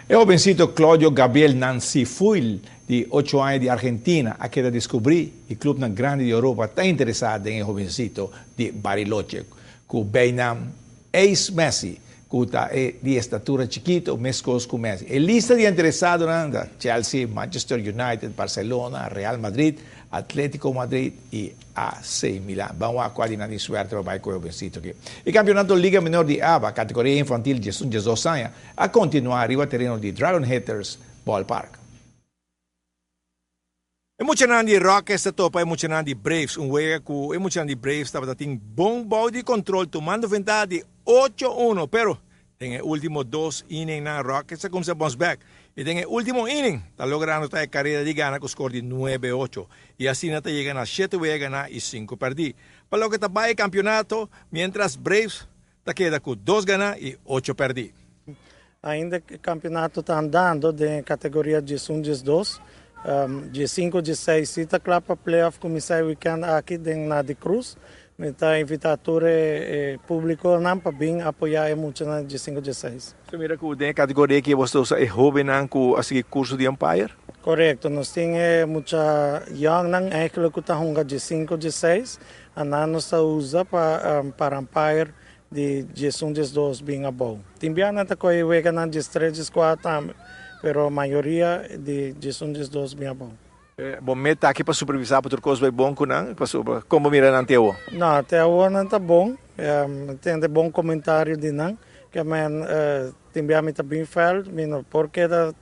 E hobencito Claudio Gabriel Nancy Fuil, di 8 aña di Argentina, a keda descubri y clubnan grandi di Europa ta interesa den e hobencito di Bariloche, cu bijnaam Ace Messi, cu ta e di estatura chikito, mescos cu Messi. E lista di interesadonan ta Chelsea, Manchester United, Barcelona, Real Madrid, Atletico Madrid y AC Milan. Ban wak cua di nan tin suerte pa bay cu e hobencito aki. E campeonato Liga Menor di ABA, categoria infantil 11, 12 aña, a continua riba tereno di Dragon Hitters Ballpark. E muchanan di Rockets ta topa e muchanan di Braves, un wega cu e muchanan di Braves tabata tin bon bou di control tumando ventaha di 8-1, pero den e ultimo dos inningnan Rockets a cuminsa bounce back y den e ultimo inning ta logra anota e careda di gana cu score di 9-8 y asina ta yega na shete wega gana y sinku perdi pa loke ta bay e campeonato, mientras Braves ta keda cu dos gana y ocho perdi. Ainda e campeonato ta andando den categoria 11, 12. 15, 16 si ta cla pa playoff cuminsa e weekend aki den Nadi Cruz. Mi ta invita tur e publiconan pa bin apoya e muchanan 15, 16. So mira cu den e categoria aki bo ta usa e hobennan cu a sigui curso di umpire? Correcto, nos tin e mucha youngnan eigenlijk cu ta hunga 15, 16. Anan nos ta usa pa umpire di 11, 12 bin abou. Tin bianan ta coge weganan 13, 14 tambe, pero mayoria di 11, 12 bin abou. Bo meta aki pa supervisa pa tur cos bay bon cu nan, pasobra con bo mira nan te awo? No, te awo nan ta bon, tin de bon comentario di nan, ke men tin bia mi ta bin veld, mi no por keda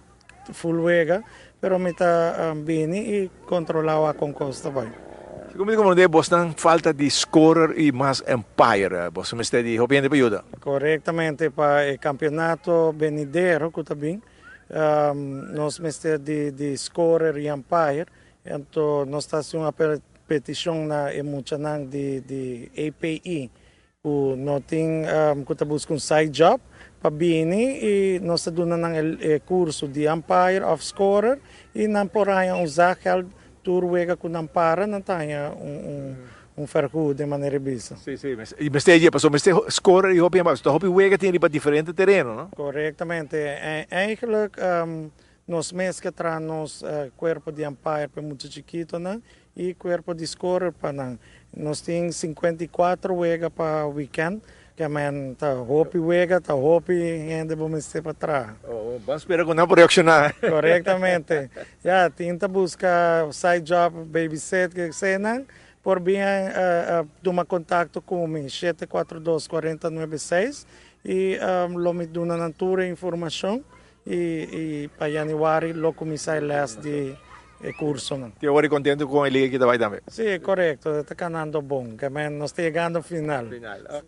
full wega, pero mi ta bini y controla wak con cos ta bay. Segun mi ta comprende, bosnan falta di scorer y mas umpire. Boso mester di hopi hende pa yuda. Correctamente, pa e campeonato venidero cu ta bin, nos mester di scorer y umpire. Anto nos ta haci un peticion na e muchanan di API cu no tin cu ta busca un side job pa bini y nos ta duna nan e curso di umpire of scorer y nan por haya un zakgeld tur wega cu nan para, nan ta haya un vergoed de manera bisa. Si, y mester dje pasobra mester scorer y hopi umpire, pasobra hopi wega tin riba diferente tereno, no? Correctamente. Eigenlijk nos mes ke traha nos cuerpo di umpire pa mucha chikitonan y cuerpo di scorer pa nan. Nos tin 54 wega pa weekend, ke men ta hopi wega, ta hopi hende bo mester pa traha. Oh, ban spera cu nan por reacciona. Correctamente. Ja, tin ta busca side job, babysit, ke nan por bin tuma contacto cu mi 742 496 y lo mi duna nan tur informacion y pa januari lo cuminsa e les di e curso. Te awor contento cu e liga cu ta bay tambe? Si, correcto, ta canando bon, ke men nos ta yegando final. Final.